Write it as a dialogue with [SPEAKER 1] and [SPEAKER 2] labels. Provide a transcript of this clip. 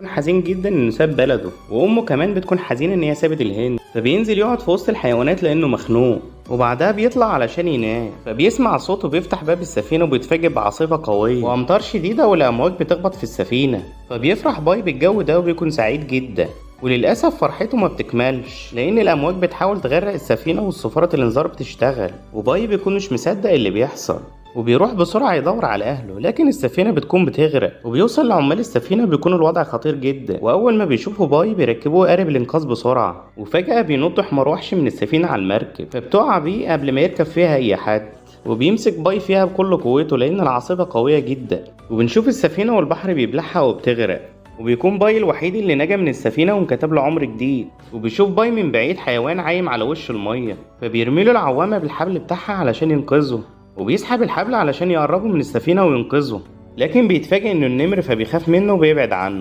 [SPEAKER 1] حزين جدا انه ساب بلده، وامه كمان بتكون حزينة ان هي سابت الهند، فبينزل يقعد في وسط الحيوانات لانه مخنوق. وبعدها بيطلع علشان ينام، فبيسمع صوته بيفتح باب السفينة وبيتفاجئ بعاصفه قوية وامطار شديدة والامواج بتخبط في السفينة. فبيفرح باي بالجو ده وبيكون سعيد جدا، وللأسف فرحته ما بتكملش لأن الأمواج بتحاول تغرق السفينة والصفارة الإنذار بتشتغل، وباي بيكون مش مصدق اللي بيحصل وبيروح بسرعة يدور على أهله، لكن السفينة بتكون بتغرق. وبيوصل لعمال السفينة بيكون الوضع خطير جدا، وأول ما بيشوفوا باي بيركبوه قارب الإنقاذ بسرعة، وفجأة بينط حمار وحش من السفينة على المركب فبتقع بيه قبل ما يركب فيها أي حد، وبيمسك باي فيها بكل قوته لأن العاصفة قوية جدا. وبنشوف السفينة والبحر بيبلعها وبتغرق، وبيكون باي الوحيد اللي نجا من السفينة وانكتب له عمر جديد. وبيشوف باي من بعيد حيوان عايم على وش المية، فبيرميله العوامة بالحبل بتاعها علشان ينقذه، وبيسحب الحبل علشان يقربه من السفينة وينقذه، لكن بيتفاجئ انه النمر فبيخاف منه وبيبعد عنه.